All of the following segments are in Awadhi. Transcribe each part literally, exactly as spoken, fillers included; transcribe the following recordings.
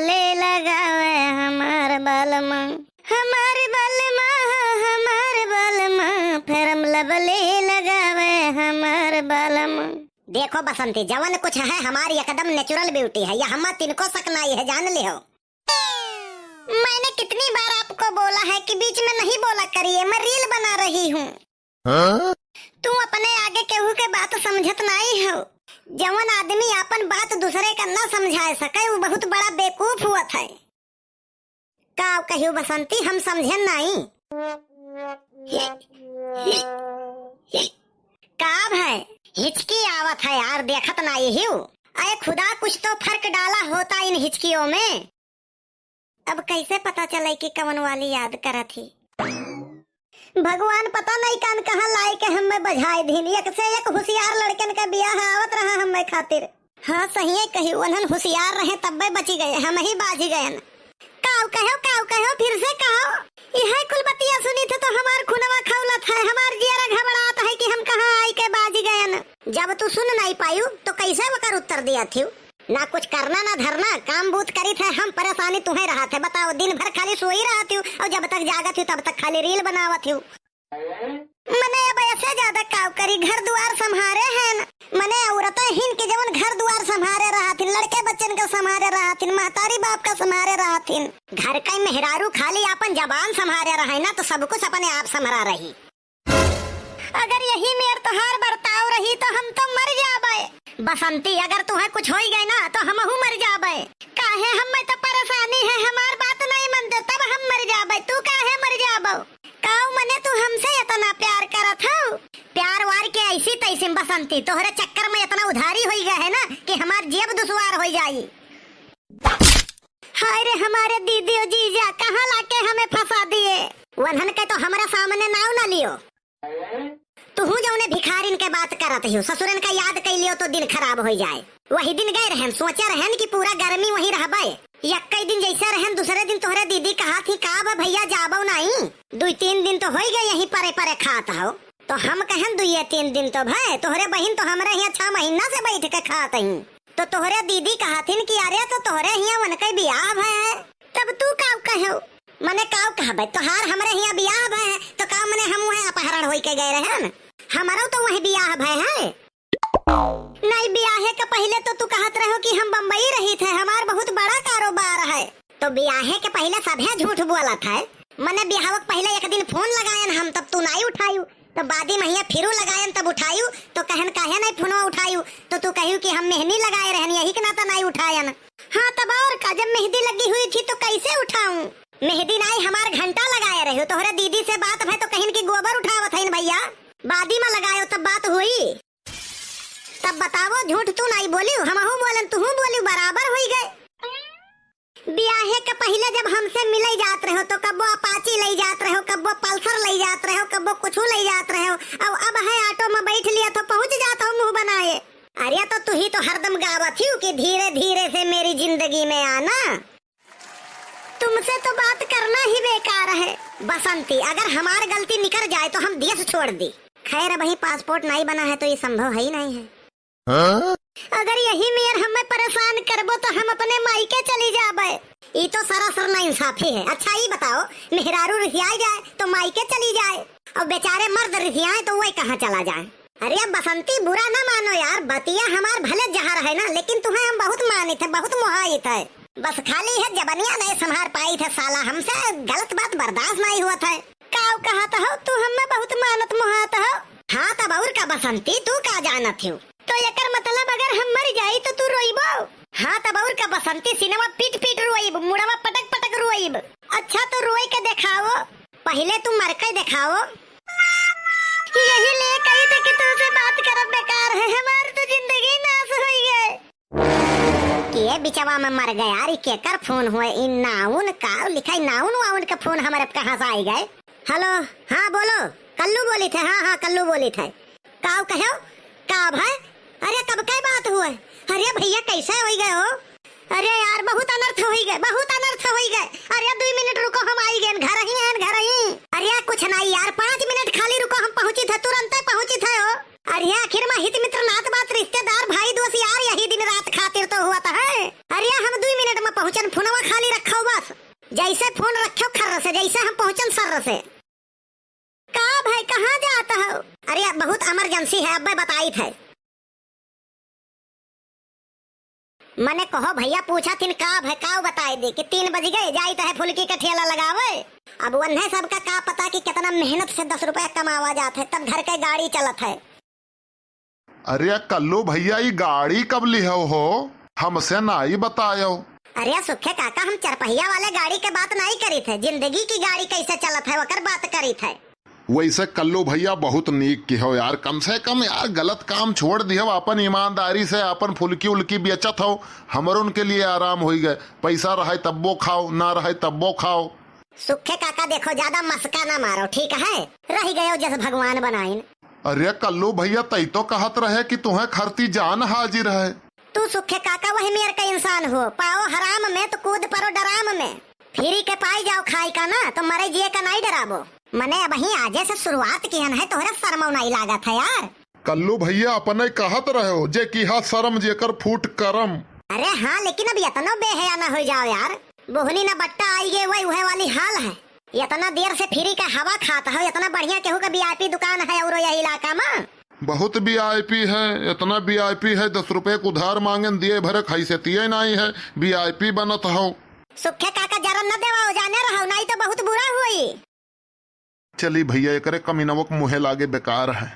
ले लगावे हमार बलमा, हमार बलमा, हमार बलमा, फेरम लबले लगावे हमार बलमा। देखो बसंती, जवन कुछ है हमारी एकदम natural beauty है, या हमा तिनको शक नाई है, जान लिहो। मैंने कितनी बार आपको बोला है कि बीच में नहीं बोला करिए, मैं reel बना रही हूँ। हाँ? तू अपने आगे केहू के बात समझत नाई हो। जवन आदमी आपन बात दूसरे का ना समझाए सके, वो बहुत बड़ा बेवकूफ हुआ था। का कहियो बसंती, हम समझे नाई। का भाई, हिचकी आवत है यार, देखत नाई हियो। अरे खुदा, कुछ तो फर्क डाला होता इन हिचकियों में। अब कैसे पता चले कि कवन वाली याद करत ही? भगवान पता नहीं कान कहाँ लाए के हमें बझाए दिन। एक से एक होशियार लड़कन का बियाह आवत रहा हमें खातिर। हाँ, सहिए कही, उन्हन होशियार रहे तब्बे बची गए, हम ही बाझी गयन। काऊ कहो, काऊ कहो, फिर से कहो। यह कुल बतिया सुनी थे तो हमार खुनवा खौलत है, हमार जियरा घबरात है कि हम कहाँ आई के बाझी गयन। जब तू सुन नहीं पायू तो कैसे वकर उत्तर दिया थियू? ना कुछ करना ना धरना, काम बूत करी थे, हम परेशानी तुहे रहा थे। बताओ, दिन भर खाली सोई रहा थियू और जब तक जागत थियू तब तक खाली reel बनावत थियू। मने अब ऐसे ज्यादा काव करी, घर दुआर संभारे हैं। मने औरतें हिन के जवन घर दुआर संभारे रहा थिन, लड़के बच्चन के संभारे रहा थिन, महतारी बाप का संभारे रहा थिन। घर का मेहरारू खाली आपन जबान संभारे रहे ना तो सब कुछ अपने आप संभरा रही। अगर यही मेर तोहार बर्ताव रही तो हम तो मर जाबे। बसंती, अगर तुहे कुछ होई गए ना तो हमहू मर जाबे। काहे, हमें तो परेशानी है, हमार बात नहीं मनते तब हम मर जाबे। तू काहे मर जाबो? काऊ मने तू हमसे इतना प्यार करत हौ? प्यार वार के ऐसी तैसी में बसंती, तोहरे चक्कर में इतना उधारी होई गए है ना कि हमार जेब दुश्वार होई जाई। हाय रे हमारे दीदी और जीजा, कहाँ लाके हमें फंसा दिए। वन्हन के तो हमरा सामने नाव ना लियो। तुहू जौने भिखारिन के बात करत हियो, ससुरन का याद कइ लियो तो दिन खराब होई जाए। वही दिन गए रहन, सोचे रहन कि पूरा गर्मी वहीं रहबे। यक्कई दिन जैसे रहन, दूसरे दिन तोहरे दीदी कहा थी, "का बा भैया, जाबो नाई?" दुई तीन दिन तो होई गए यहीं परे परे खात हो। तो हम कहन, "दुइये तीन दिन तो भय, तोहरे बहिन तो हमरे हियाँ छह महीना से बैठ के खात ही।" तो तोहरे दीदी कहथिन कि अरे तो तोहरे हियाँ उनके बियाह भय है, तब तू काव कहो? मने काव कहबे, तोहार हमरे हियाँ बियाह भय है, तो का मने हम वहीं अपहरण होई के गए रहन? हमरो तो वहीं बियाह भय है। नहीं, बियाहे के पहिले तो तू कहत रहो कि हम बम्बई रही थे, हमार बहुत बड़ा कारोबार है। तो बियाहे के पहिले सभे झूठ बोलत है। मने बियाह के पहिले एक दिन फोन लगायन हम, तब तू नाई उठायू। तो बादी महिया फिरू लगायन तब उठायू, तो कहन काहे नहीं फोनवा उठायू? तो तू कहियो कि हम मेहंदी लगाए रहन, यही के नाता नहीं उठायन। हाँ, तब और का, जब मेहंदी लगी हुई थी तो कैसे उठाऊं? मेहंदी नहीं, हमार घंटा लगाए रहे हो, तोहरे दीदी से बात भय तो कहिन कि गोबर उठावत हईन भैया, बादी में लगायो तब बात हुई। तब बतावो, झूठ तू नहीं बोलियो, हमहू बोलन, तुहू बोलियो, बराबर हुई गए। बियाहे के पहिले जब हमसे मिले जात रहो तो कब्बो अपाची ले जात रहो, कब्बो पल्सर ले जात रहो, कब्बो कुछू ले जात रहो। अब, अब है ऑटो में बैठ लिया तो पहुँच जात हो मुँह बनाए। अरे तो तू ही तो हरदम गावत हियो कि धीरे धीरे से मेरी जिंदगी में आना। तुमसे तो बात करना ही बेकार है। बसंती, अगर हमार गलती निकर जाए तो हम देश छोड़ दी। खैर, अबहीं पासपोर्ट नहीं बना है तो ये संभव है ही नहीं है। हाँ? अगर यही मेर हमें परेशान करबो तो हम अपने मायके चली जाबे। ई तो सरासर नाइंसाफी है। अच्छा ई बताओ, मेहरारू रिसियाई जाए तो मायके चली जाए, और बेचारे मर्द रिसियाए तो वही कहाँ चला जाए? अरे बसंती, बुरा ना मानो यार, बतिया हमार भले जहर है ना, लेकिन तुम्हें हम बहुत मानित है, बहुत मोहाइत है। बस खाली है जबनिया नहीं संभार पाई थे साला, हमसे गलत बात बर्दाश्त नहीं हुआ था। काव कहत हो तू, हमें बहुत मानत मोहात हो। हाँ तब और का बसंती, तू का जानत हो? तो एकर मतलब अगर हम मर जाई तो तू रोइबो? हाँ तब और का बसंती, सिनवा पीट पीट रोइब, मुड़वा पटक पटक रोइब। अच्छा तो रोई के देखाओ, पहिले तू मर के देखाओ। यही ले कही थे कि तुमसे बात करब बेकार है, हमार तो जिंदगी नाश होई गए। के बिचवा में मर गए यार, ई केकर फोन हुए? ई नाउन का लिखाई, नाउन वाउन के फोन हमारे कहाँ से आई गए? हेलो, हाँ बोलो, कल्लू बोली थे, हाँ हाँ कल्लू बोली थे। काव कहो? का भाई? अरे कब के बात हुए? अरे भैया कैसे होई गए हो? अरे यार बहुत अनर्थ होई गए, बहुत अनर्थ होई गए। अरे दुई मिनट रुको, हम आई गए, घर ही हैं, घर ही। अरे कुछ नहीं यार, पाँच मिनट खाली रुको, हम पहुँची थे, तुरंते पहुँची थे हो। अरे आखिर में हित मित्र नात बात रिश्तेदार भाई दोस्त यार यही दिन रात खातिर तो हुआ था है। अरे हम दुई मिनट में पहुँचन, फोनवा से हम पहुँचन सर्र से। का भाई, कहाँ जात हो? अरे, बहुत emergency है, अब्बे बताइत है। मने कहो भइया, पूछा थिन का भाई, का बताइ दी कि तीन बजि गए, जाइत है फुलकी का ठेला लगावे। अब वन्हे सबका का पता कि केतना मेहनत से दस रुपया कमावा जात है, तब घर के गाड़ी चलत है। अरे कल्लू भइया, ई गाड़ी कब लिहो हो? हमसे नाई बतायो। अरे सुखे काका, हम चरपहिया वाले गाड़ी के बात नाई करित है, जिंदगी की गाड़ी कैसे चलत है, ओकर बात करित है। वैसे कल्लू भइया, बहुत नीक किहो यार, कम से कम यार गलत काम छोड़ दिहो, अपन ईमानदारी से अपन फुलकी उलकी बेचत हो, हमरो उनके लिए आराम होई गए, पैसा रहे तब्बो खाओ, ना रहे तब्बो खाओ। सुखे काका देखो, ज्यादा मस्का ना मारो, ठीक है? रहि गयो जस भगवान बनाइन। अरे कल्लू भइया, तई तो कहत रहे कि तुहें खरती जान हाजिर है। तू सुखे काका वही मेर का इंसान हो, पाओ हराम में तो कूद परो डराम में। फ्री के पाई जाओ खाई का ना, तो मरे जिए का नाई डराबो। मने अबहीं आजे से शुरुआत किहन है, तोहरे शर्मो नाई लागत है यार। कल्लू भइया, अपने कहत रहो जे किहा शर्म जेकर फूट करम। अरे हाँ, लेकिन अब यतनो बेहया ना होइ जाओ यार। बोहनी ना बट्टा आई गे, वही उहे वाली हाल है। यतना देर से फ्री का हवा खात हो, यतना बढ़िया केहू का VIP दुकान है औरो यही इलाका में? बहुत VIP है, इतना VIP है, दस रुपये के उधार मांगेन, दिए भरे खाई से तिये नाई है, VIP बनत हो। सुखे काका जरन न देवा, जाने रहो, नाई तो बहुत बुरा हुई। चली भइया, एकरे कमीनवक मुँहे लागे बेकार है।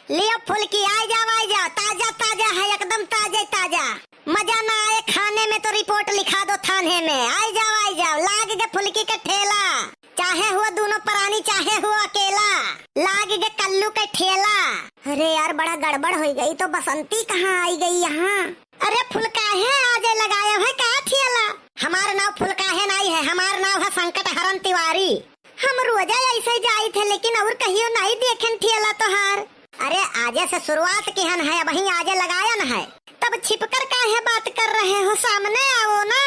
लियो फुलकी, आइ जाओ, आइ जाओ, ताजा ताजा है, एकदम ताजे ताजा। मजा ना आए खाने में तो रिपोर्ट लिखा दो थाने में। आइ जाओ, आइ जाओ, लाग गे फुलकी के ठेला, चाहे हुआ दोनों परानी, चाहे हुआ अकेला, लाग गे कल्लू के ठेला। अरे यार, बड़ा गड़बड़ होइ गई, तो बसंती कहाँ आइ गई यहाँ? अरे फुलकाहे आजे लगायो है का ठेला? हमार नाव फुलकाहे नाई है, हमार नाव है संकट हरण तिवारी। हम रोजा ऐसे जाइत है, लेकिन और कहियो नाई देखेन ठेला तोहार। अरे आजे से शुरुआत किहन है, अबहीं आजे लगायन है, तब छिपकर काहे बात कर रहे हो, सामने आओ ना।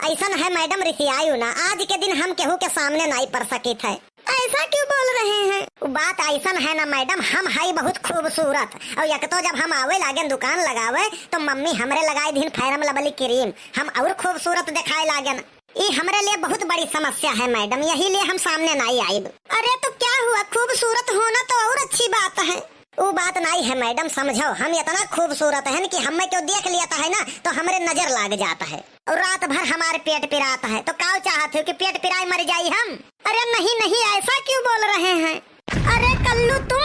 ऐसन है मैडम, रिसियायु ना, आज के दिन हम केहू के सामने नाई पड़ सकित है। ऐसा क्यों बोल रहे हैं? उ बात ऐसन है ना मैडम, हम हई बहुत खूबसूरत, और एक तो जब हम आवे लागेन दुकान लगावे तो मम्मी हमरे लगाई दीन Fair and Lovely cream, हम और खूबसूरत देखाए लागेन। ई हमरे लिए बहुत बड़ी समस्या है मैडम, यही लिए हम सामने नाई आइब। अरे तो क्या हुआ, खूबसूरत होना तो और अच्छी बात है। उ बात नाई है मैडम, समझो, हम इतना खूबसूरत हैं कि हमें क्यों देख लिया है ना तो हमरे नजर लाग जाता है। और रात भर हमारे पेट पिरात है, तो काव चाहत हो कि पेट पिराए मर जाई हम? अरे नहीं, नहीं, ऐसा क्यों बोल रहे हैं? अरे कल्लू तुम,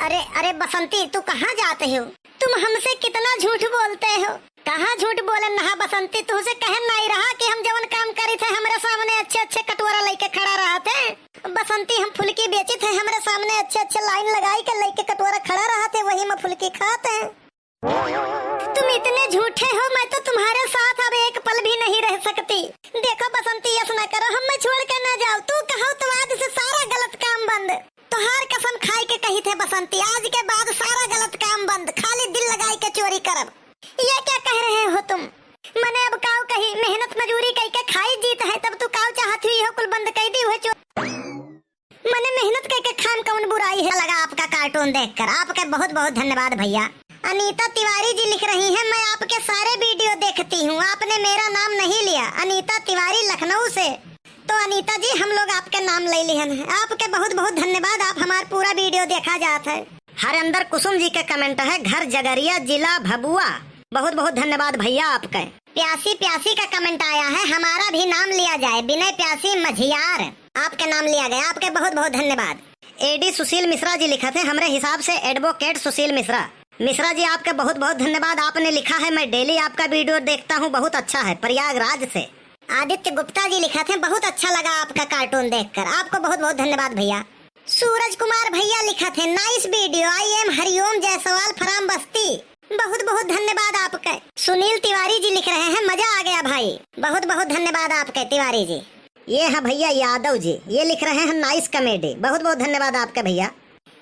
अरे, अरे बसंती, तू कहाँ जाते हो? तुम हमसे कितना झूठ बोलते हो। कहाँ झूठ बोले नहा बसंती, तुझसे कहन नाई रहा कि हम जवन काम करी थे, हमरे सामने अच्छे अच्छे कटोरा लेके खड़ा रहा थे। बसंती, हम फुलकी बेची थे, हमरे सामने अच्छे अच्छे लाइन लगाई के लेके कटोरा खड़ा रहा थे, वही में फुलकी खाते हैं। तुम इतने झूठे हो, मैं तो तुम्हारे साथ अब एक पल भी नहीं रह सकती। देखो बसंती, यस ना करो, हमें छोड़ के ना जाओ। तू कहो तो आज से सारा गलत काम बंद। तोहार कसम खाए के कही थे बसंती, आज के बाद सारा गलत काम बंद, खाली दिल लगाए के चोरी करब। ये क्या कह रहे हो तुम? मने अब काव कही, मेहनत मजूरी कई के खाई जीत है, तब तू काव चाहत हुई हो कुल बंद कई दी हुए चोरी। मने मेहनत कई के खाम कौन बुराई है? लगा आपका कार्टून देखकर, आपके बहुत बहुत धन्यवाद भइया। अनीता तिवारी जी लिख रही हैं, मैं आपके सारे वीडियो देखती हूँ, आपने मेरा नाम नहीं लिया। अनीता तिवारी लखनऊ से। तो अनीता जी, हम लोग आपके नाम ले लिहन है, आपके बहुत बहुत धन्यवाद, आप हमार पूरा वीडियो देखा जात है। हरेंद्र कुसुम जी के कमेंट है, घर जगरिया, जिला भबुआ। बहुत बहुत धन्यवाद भइया आपके। प्यासी प्यासी का कमेंट आया है, हमारा भी नाम लिया जाए, विनय प्यासी मझियार। आपके नाम लिया गया, आपके बहुत बहुत धन्यवाद। एडी सुशील मिश्रा जी लिखत हैं, हमरे हिसाब से एडवोकेट सुशील मिश्रा। मिश्रा जी, आपके बहुत बहुत धन्यवाद, आपने लिखा है, मैं डेली आपका वीडियो देखता हूँ, बहुत अच्छा है, प्रयागराज से। आदित्य गुप्ता जी लिखत हैं, बहुत अच्छा लगा आपका कार्टून देखकर, आपको बहुत बहुत धन्यवाद भइया। सूरज कुमार भइया लिखत हैं, नाइस वीडियो, I am हरिओम जायसवाल from बस्ती। बहुत बहुत धन्यवाद आपके। सुनील तिवारी जी लिख रहे हैं, मजा आ गया भाई। बहुत बहुत धन्यवाद आपके तिवारी जी। ये है भइया यादव जी, ये लिख रहे हैं नाइस कॉमेडी। बहुत बहुत धन्यवाद आपके भइया।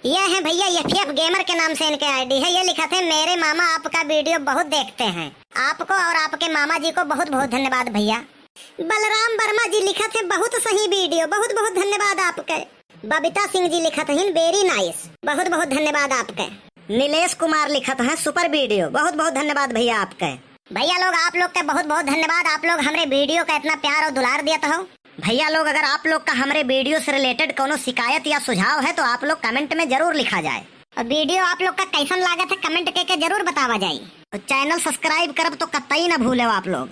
ये है भइया FF गेमर के नाम से इनके ID है, ये लिखत हैं, मेरे मामा आपका वीडियो बहुत देखते हैं, आपको और आपके मामा जी को बहुत बहुत धन्यवाद भइया। बलराम वर्मा जी लिखत हैं, बहुत सही वीडियो, बहुत बहुत धन्यवाद आपके। बबीता सिंह जी लिखत हैं, very nice, बहुत बहुत धन्यवाद आपके। नीलेश कुमार लिखत हैं, सुपर वीडियो, बहुत बहुत धन्यवाद भइया आपके। भइया लोग, आप लोग के बहुत बहुत धन्यवाद, आप लोग हमरे वीडियो का इतना प्यार और दुलार देत हो। भैया लोग, अगर आप लोग का हमरे video से related कौनो शिकायत या सुझाव है तो आप लोग comment में जरूर लिखा जाए। और video आप लोग का कैसन लागत है, comment कइके जरूर बतावा जाई। और channel subscribe करब तो कतई ना भूलेव आप लोग।